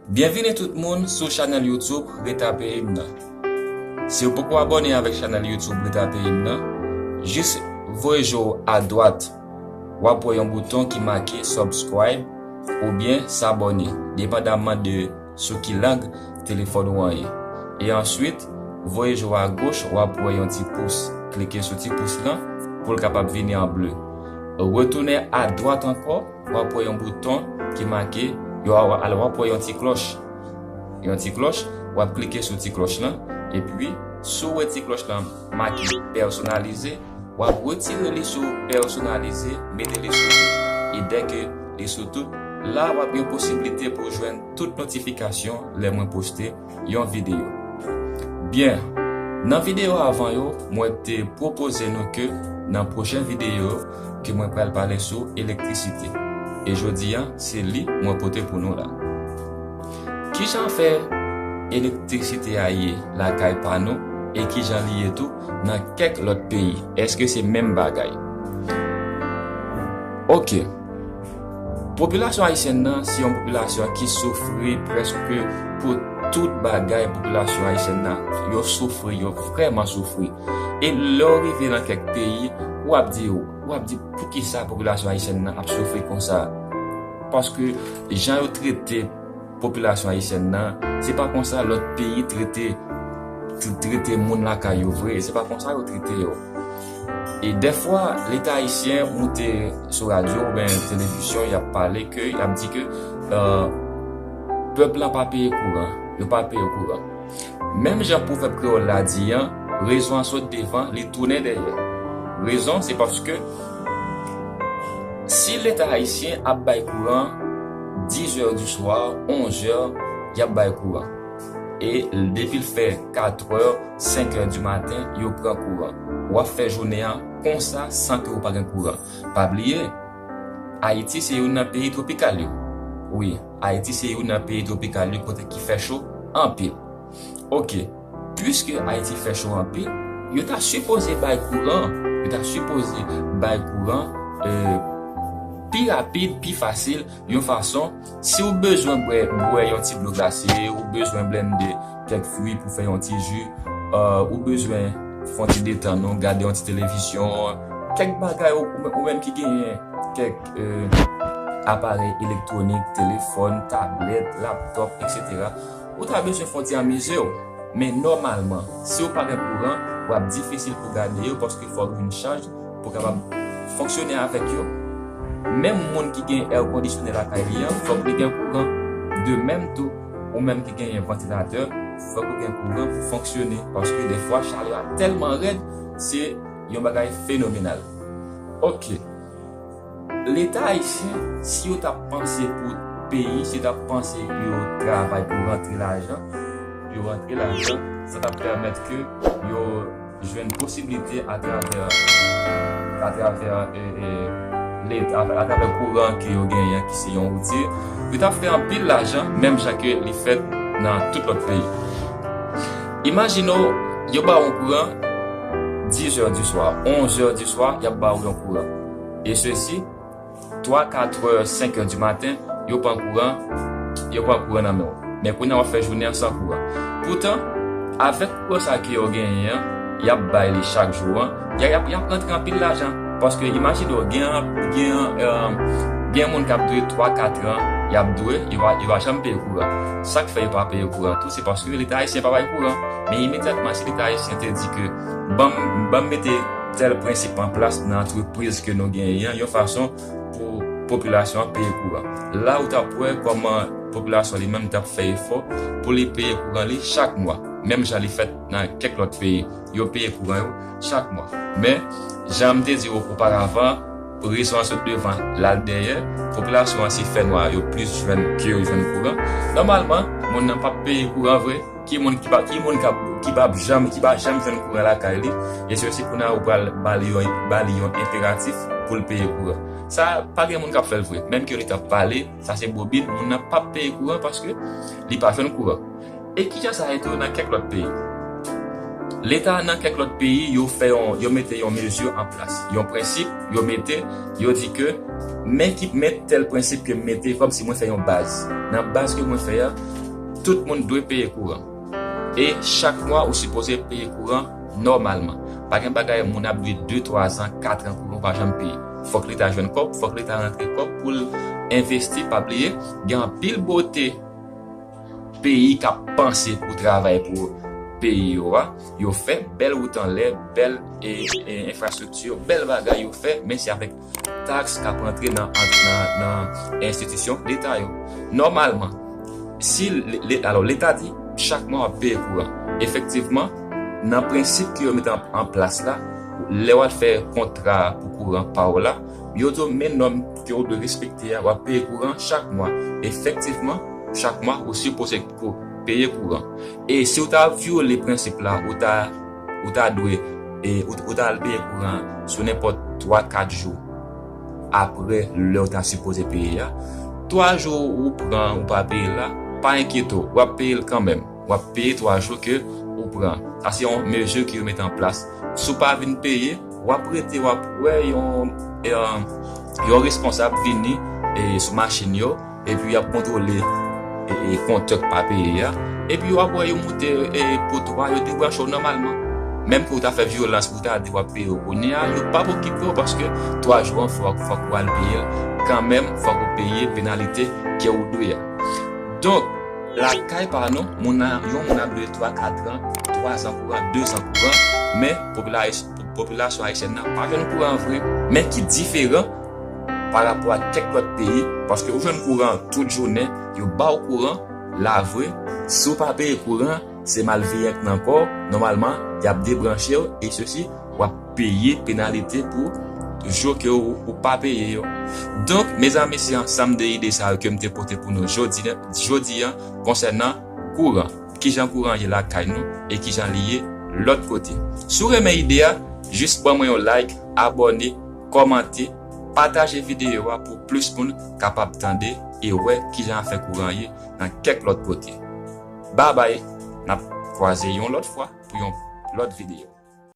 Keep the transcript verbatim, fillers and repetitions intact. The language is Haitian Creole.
Byenvini tout moun sou chanèl YouTube Reta Peyi m nan. Si w poko abòne avèk chanèl YouTube Reta Peyi m nan, jis voye je w adwat, w ap wè yon bouton ki make subscribe oubyen s'abonner, depandamman de sou ki lang telefòn ou an ye. E answit, voye je w agoch, w ap wè yon ti pous. Klike sou ti pous lan pou l kapab vini an ble. Retounen adwat ankò, w ap wè yon bouton ki make, yo, al w ap wè yon ti klòch. Yon ti klòch, w ap klike sou ti klòch lan, epi, si w wè ti klòch lan make pèsonalize, w ap retire li sou pèsonalize, mete li sou tout. E dèke li sou tout, la w ap gen posiblite pou w jwenn tout notifikasyon lè mwen poste yon videyo. Byen, nan videyo avan yo, mwen te pwopoze nou ke nan pwochen videyo yo, ke mwen pral pale sou elektrisite. E jodi a, se li mwen pote pou nou la. Kijan fè elektrisite a ye lakay pa nou e kijan li ye tou nan kèk lòt peyi? Èske se menm bagay? Oke. Popilasyon ayisyèn nan se yon popilasyon ki soufri prèske pou tout bagay. Popilasyon ayisyèn nan, yo soufri, yo vrèman soufri. E lè w rive nan kèk peyi, w ap di, w ap di, poukisa popilasyon ayisyèn nan ap soufri konsa? Paske jan yo trete popilasyon ayisyèn nan, se pa konsa lòt peyi trete, tr-, trete moun lakay yo vre, se pa konsa yo trete yo. E dèfwa, Leta ayisyen moute sou radyo oubyen televizyon, y ap pale ke, y ap di ke, euh, pèp lan pa peye kouran, yo pa peye kouran. Menm jan pwovèb kreyòl la di an, rezon an sot devan, li tounen dèyè. Rezon, se paske si Leta ayisyen ap bay kouran dizè di swa, onzè, y ap bay kouran. E depi l fè katrè, senkè di maten, yo pran kouran. W ap fè jounen an konsa san ke ou pa gen kouran. Pa bliye, Ayiti se youn nan peyi twopikal yo. Wi, Ayiti se youn nan peyi twopikal yo kote ki fè cho anpil. Oke, piske Ayiti fè cho anpil, yo ta sipoze bay kouran, yo ta sipoze bay kouran, euh, pi rapid, pi fasil, yon fason, si w bezwen bwè, bwè yon ti dlo glase, ou bezwen blende kèk fwi pou fè yon ti ji, euh, ou bezwen fè yon ti detann ou, gade yon ti televizyon, kèk bagay ou, ou, ou menm ki genyen kèk, euh, aparèy elektwonik, telefòn, tablèt, laptòp, etsetera. Ou ta bezwen fè yon ti amize w. Men nòmalman, si w pa gen kouran, w ap difisil pou gade yo paske fòk ou gen chaj pou kapab fonksyone avèk yo. Menm moun ki gen èkondisyone lakay li an, fòk li gen kouran. De menm tou, ou menm ki genyen vantilatè, fòk ou gen kouran pou fonksyone paske defwa chalè a tèlman rèd, se yon bagay fenomenal. Oke. Leta ayisyen, si yo t ap panse pou peyi, si yo t ap panse pou yo travay pou rantre lajan, pou yo rantre lajan, sa t ap pèmèt ke yo jwenn posiblite atravè, atravè, e, e, Leta, atravè kouran ke yo genyen, ki se yon wouti, yo t ap fè anpil lajan, menm jan ke li fèt nan tout lòt peyi. Imajine w, yo ba w yon kouran dizè di swa, onzè di swa, y ap ba w yon kouran. E sesi, twa, katrè, senkè di maten, yo pran kouran, yo pran kouran nan men w. Men kounye a w ap fè jounen an san kouran. Poutan, avèk kouran sa ke yo genyen an, y ap bay li chak jou an, y a, y ap, y ap rantre anpil lajan. Paske imajine w, gen, gen, euh, gen moun k ap dwe twa, kat an, y ap dwe, yo pa, yo pa janm peye kouran. Sa k fè yo pa peye kouran tou, se paske Leta ayisyen pa bay kouran. Men imedyatman, si Leta ayisyen te di ke, ban m, ban m mete tèl prensip an plas nan antrepriz ke nou genyen an, yon fason pou popilasyon an peye kouran. La ou t ap wè kòman popilasyon li menm t ap fè efò pou li peye kouran li chak mwa, menm jan li fèt nan kèk lòt peyi. Yo peye kouran yo chak mwa. Men, jan m te di w oparavan, rezon an sot devan, l al dèyè, popilasyon an se fènwa yo plis jwenn ke yo jwenn kouran. Nòmalman, moun nan p ap peye kouran vre. Ki moun ki pa, ki moun k ap, ki p ap janm, ki pa janm jwenn kouran lakay li, e se osi kounye a ou pral ba li yon, ba li yon enperatif pou l peye kouran. Sa, pa gen moun k ap fè l vre. Menm ke li t ap pale, sa se bobin, moun nan p ap peye kouran paske li pa jwenn kouran. E kijan sa ye tou nan kèk lòt peyi? Leta nan kèk lòt peyi, yo fè yon, yo mete yon mezi an plas, yon prensip, yo mete, yo di ke Men ki, men tèl prensip ke m mete kòmsi mwen fè yon baz. Nan baz ke mwen fè a, tout moun dwe peye kouran. E chak mwa, ou sipoze peye kouran nòmalman. Pa gen bagay moun ap dwe de, twa zan, kat an kouran, ou pa janm peye. Fòk Leta jwenn kòb, fòk Leta rantre kòb pou l envesti. Pa bliye, gen anpil bote peyi k ap panse pou travay pou peyi yo a. Yo fè bèl wout anlè, bèl e, e, enfrastrikti, bèl bagay yo fè, men se avèk taks k ap rantre nan, nan, nan enstitisyon Leta yo. Nòmalman, si le, le, alò, Leta di chak mwa w ap peye kouran. Efektivman, nan prensip ke yo mete an, an plas la, lè w al fè kontra pou kouran pa w la, yo di w men nòm ke w dwe respekte a, w ap peye kouran chak mwa. Efektivman, chak mwa, ou sipoze ko-, peye kouran. E si w ta vyole prensip la, ou ta, ou ta dwe, e, ou, ou ta al peye kouran sou nenpòt twa, kat jou apre lè w ta sipoze peye a. Twa jou ou pran, ou pa peye la, pa enkyete w, w ap peye l kanmenm. W ap peye twa jou ke ou pran. Sa se yon mezi ke yo mete an plas. Si w pa vin peye, w ap rete, w ap wè yon, e, yon responsab vini, e, sou machin yo, epi y ap kontwole, e, e, kontè k pa peye a. Epi w ap wè yo moute, e, poto a, yo debranche w nòmalman. Menm ke w ta fè vyolans pou w ta di w ap peye yo kounye a, yo p ap okipe w paske twa jou an fòk, fòk w al peye l kanmenm, fòk ou peye penalite ke ou dwe a. Donk, lakay pa nou, moun nan, yon moun ap dwe twa, kat an, twa zan kouran, de zan kouran, men popilasyon, popilasyon ayisyèn nan pa jwenn kouran vre, men ki diferan pa rapò a kèk lòt peyi, paske ou jwenn kouran tout jounen, yo ba w kouran, la vre, si w pa peye kouran, se malveyan k nan kò w, nòmalman, y ap debranche w, e sesi, w ap peye penalite pou jou ke ou, ou pa peye yo. Donk, mezanmi, se ansanm de ide sa yo ke m te pote pou nou jodi, jodi a, konsènan kouran. Kijan kouran ye lakay nou e kijan li ye lòt kote. Si w renmen ide a, jis ban mwen yon like, abòne, kòmante, pataje videyo a pou plis moun kapab tande e wè kijan afè kouran ye nan kèk lòt kote. Babay, n ap kwaze yon lòt fwa pou yon lòt videyo.